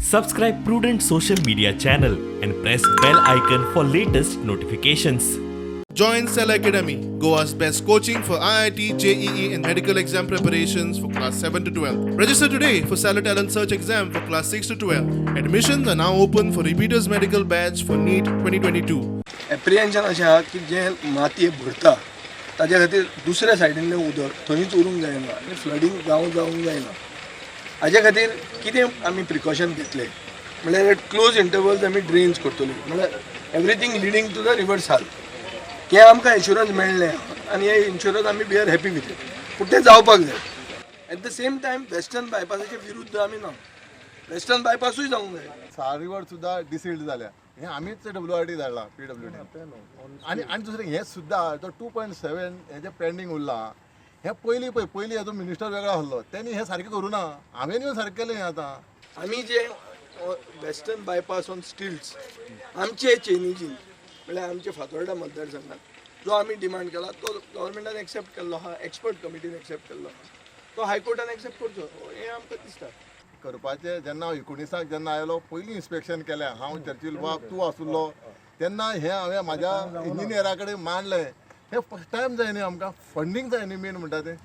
Subscribe Prudent Social Media channel and press bell icon for latest notifications. Join Cell Academy, Goa's best coaching for IIT, JEE, and medical exam preparations for class 7 to 12. Register today for Stellar Talent Search exam for class 6 to 12. Admissions are now open for repeaters medical batch for NEET 2022. Apprehension अशें आहा की जें मातये भरता ताज्या खातीर दुसऱ्या सायडीनलें उदक थंयच उरूंक जायना आनी फ्लडींग जावंक जायना. हाज्या खातीर कितें आमी प्रिकॉशन घेतले म्हणल्यार एट क्लोज इंटरवल्स आमी ड्रेन्स करतले, म्हणल्यार everything leading to the river Sal. हें आमकां इन्शुरन्स मेळ्ळें आनी हें इन्शुरन्स आमी we are happy with it, पूण तें जावपाक जाय. At the same time, western बायपासाचे विरुद्ध आमी ना, वेस्टर्न बायपासूय जावंक जाय. साल रिवर सुद्दां डिसिल्ड जाल्या. हें आमीच डब्ल्यू आर डी धाडला, पीडब्ल्यूडी. आनी दुसरें, हें सुद्दां तो 2.7 हें जें पेंडींग उरलां, हें पयलीं पळय, पयलीं हेजो मिनिस्टर वेगळो आसलो, तेणी हें सारकें करूं ना. हांवें येवन सारकें केलें हें आतां. आमी जे वेस्टर्न बायपास ऑन स्टिल्स आमचे चेनीजीन, म्हणल्यार आमचे फातोर्डा मतदारसंघात जो आमी डिमांड केला, तो गव्हर्मेंटान एक्सेप्ट केल्लो आहा, एक्सपर्ट कमिटीन एक्सेप्ट केल्लो आहा, तो हायकोर्टान एक्सेप्ट करचो हें आमकां दिसता. करपाचें जेन्ना हांव 19 जेन्ना आयलो, पयलीं इन्स्पेक्शन केलें हांव, चर्चिल बाब तूं आसुल्लो तेन्ना. हें हांवें म्हाज्या इंजिनियरा कडेन मांडलें. हें फर्स्ट टायम जाय न्ही आमकां, फंडींग जाय न्ही, मेन म्हणटा तें.